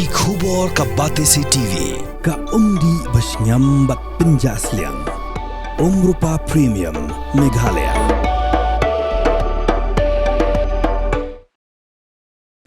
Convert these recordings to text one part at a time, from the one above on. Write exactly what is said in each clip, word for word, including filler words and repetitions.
Ki khubor ka Batesi T V, ka umdih ba shngiam bad pynjah sliang. Umrupa Premium, Meghalaya.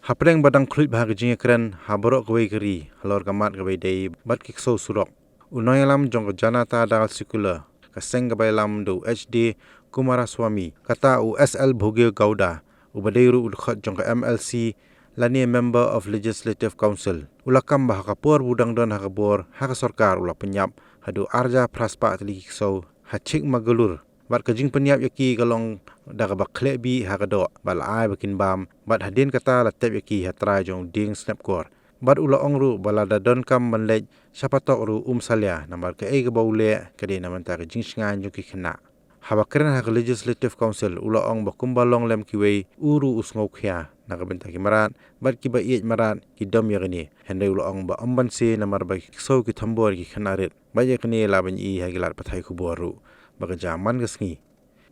Hapdeng ba dang khluit bha ka jingïakren ha baroh kawei ka ri halor ka mat kaba ïadei bad ki ksew surok, u nongïalam jong ka Janata Dal Secular, ka seng kaba ïalam da u H D Kumaraswamy, kata u S L Bhogewgowda, uba dei ruh u dkhot jong ka M L C lane Member of Legislative Council, u la kam ba ha ka por ba u dang don ha ka bor ha ka sorkar u la pynïap haduh arhajar phra spah tylli ki ksew ha Chikmagalur, bad ka jingpynïap ïa ki ka long da kaba khleh bih ha ka doh bad la ai ba kin bam, bad hadien kata la tep ïa ki ha trai jong u dieng snep kor. Bad u la ong ruh ba lada donkam ban leit sha patok ruh um salia, namar kaei kaba u leh ka dei na bynta ka jingshngaiñ jong ki khynnah. Haba kren ha ka Legislative Council, u la ong ba kumba long lem kiwei, u ruh u sngewkhia na ka bynta ki mrad, bad kiba ïeit mrad ki dom ïa kane. Hynrei u la ong ba ym banse namar ba ki ksew ki thombor ïa ki khynnah rit. Bad ïa kane lah ban i ha ki lad pathai khubor ruh ba ka jia man ka sngi.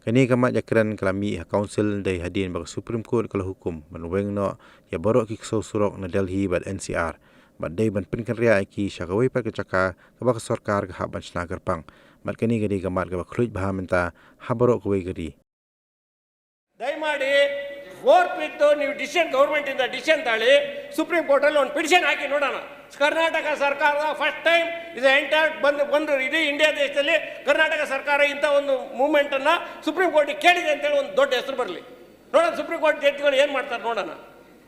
Kane ka mat ïakren ka la mih ha Council dei hadien ba ka Supreme Court ka la hukum ban weng noh ïa baroh ki ksew surok na Delhi bad N C R, bad dei ban pynkynriah ïa ki sha kawei pat ka jaka kaba ka sorkar ka hap ban shna kyrpang. Bad kane ka dei ka mat kaba khluit bha mynta ha baroh kawei ka ri. ದಯಮಾಡಿ ಫೋರ್ತ್ ಫಿಫ್ತ್ ನೀವು ಡಿಸಿಷನ್, ಗವರ್ಮೆಂಟ್ ಇಂದ ಡಿಸಿಷನ್ ತಾಳಿ, ಸುಪ್ರೀಂ ಕೋರ್ಟ್ ಅಲ್ಲಿ ಒಂದು ಪಿಟಿಷನ್ ಹಾಕಿ ನೋಡೋಣ. ಕರ್ನಾಟಕ ಸರ್ಕಾರದ ಫಸ್ಟ್ ಟೈಮ್ ಇದು ಎಂಟೈರ್ ಬಂದು ಒಂದು ಇಡೀ ಇಂಡಿಯಾ ದೇಶದಲ್ಲಿ ಕರ್ನಾಟಕ ಸರ್ಕಾರ ಇಂಥ ಒಂದು ಮೂವ್ಮೆಂಟ್ ಅನ್ನ ಸುಪ್ರೀಂ ಕೋರ್ಟ್ ಕೇಳಿದೆ ಅಂತೇಳಿ ಒಂದು ದೊಡ್ಡ ಹೆಸರು ಬರಲಿ. ನೋಡೋಣ ಸುಪ್ರೀಂ ಕೋರ್ಟ್ ಜಡ್ಜ್‌ಗಳು ಏನ್ ಮಾಡ್ತಾರೆ ನೋಡೋಣ.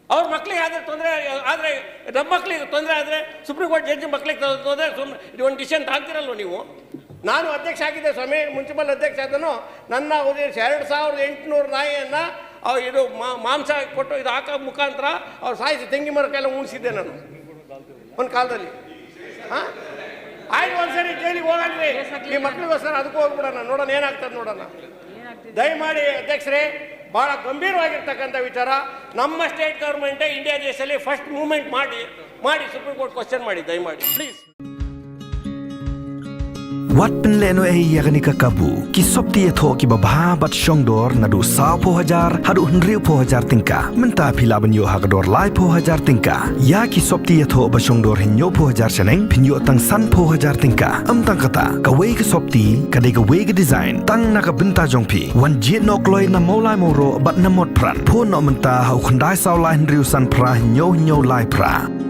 ಅವ್ರ ಮಕ್ಳಿಗೆ ಆದ್ರೆ ತೊಂದರೆ ಆದ್ರೆ, ನಮ್ಮ ಮಕ್ಳಿಗೆ ತೊಂದರೆ ಆದ್ರೆ ಸುಪ್ರೀಂ ಕೋರ್ಟ್ ಜಡ್ಜ್ ಮಕ್ಳಿಗೆ ತೊಂದರೆ, ಸುಮ್ಮನೆ ಇದು ಒಂದು ಡಿಸಿಷನ್ ತಾಂತಿರಲ್ವ ನೀವು? ನಾನು ಅಧ್ಯಕ್ಷ ಆಗಿದ್ದೆ ಸ್ವಾಮಿ, ಮುನ್ಸಿಪಲ್ ಅಧ್ಯಕ್ಷ ಆದನು. ನನ್ನ ಉದ್ದೇಶ ಎರಡು ಸಾವಿರದ ಎಂಟುನೂರು ನಾಯಿಯನ್ನ ಅವ್ ಇದು ಮಾ- ಮಾಂಸ ಕೊಟ್ಟು ಇದು ಹಾಕೋ ಮುಖಾಂತರ ಅವ್ರು ಸಾಯಿಸಿ ತೆಂಗಿ ಮರ ಕೈಲ ಉಣಿಸಿದ್ದೆ ನಾನು ಒಂದು ಕಾಲದಲ್ಲಿ. ಹಾ, ಆಯ್ತು, ಒಂದ್ಸರಿ ಜೈಲಿಗೆ ಹೋಗಲ್ರಿ. ಈ ಮಕ್ಳಿಗೋಸ್ಕರ ಅದಕ್ಕೂ ಹೋಗ್ಬಿಡೋಣ, ನೋಡೋಣ ಏನಾಗ್ತದೆ ನೋಡೋಣ. ದಯಮಾಡಿ ಅಧ್ಯಕ್ಷರೇ, ಬಹಳ ಗಂಭೀರವಾಗಿರ್ತಕ್ಕಂಥ ವಿಚಾರ. ನಮ್ಮ ಸ್ಟೇಟ್ ಗವರ್ಮೆಂಟೇ ಇಂಡಿಯಾ ದೇಶದಲ್ಲಿ ಫಸ್ಟ್ ಮೂವ್ಮೆಂಟ್ ಮಾಡಿ, ಮಾಡಿ ಸುಪ್ರೀಂ ಕೋರ್ಟ್ ಕ್ವಶನ್ ಮಾಡಿ ದಯಮಾಡಿ, ಪ್ಲೀಸ್. Wat pynlehnohei ïa kane ka kabu, ki sopti ïathoh kiba bha bad shongdor naduh sawphew hajar haduh hynriewphew hajar tyngka. Mynta phi lah ban ïoh ha ka dor laiphew hajar tyngka. Ïa ki sopti ïathoh ba shongdor hynñiewphew hajar shaneng phin ïoh tang sanphew hajar tyngka. Ym tang kata, kawei ka sopti ka dei kawei ka design tang na ka bynta jong phi. Wan jied noh kloi na Mawlai Mawroh bad na Motphran. Phone noh mynta ha u khyndai saw lai hynriew san phra hynñiew hynñiew lai phra.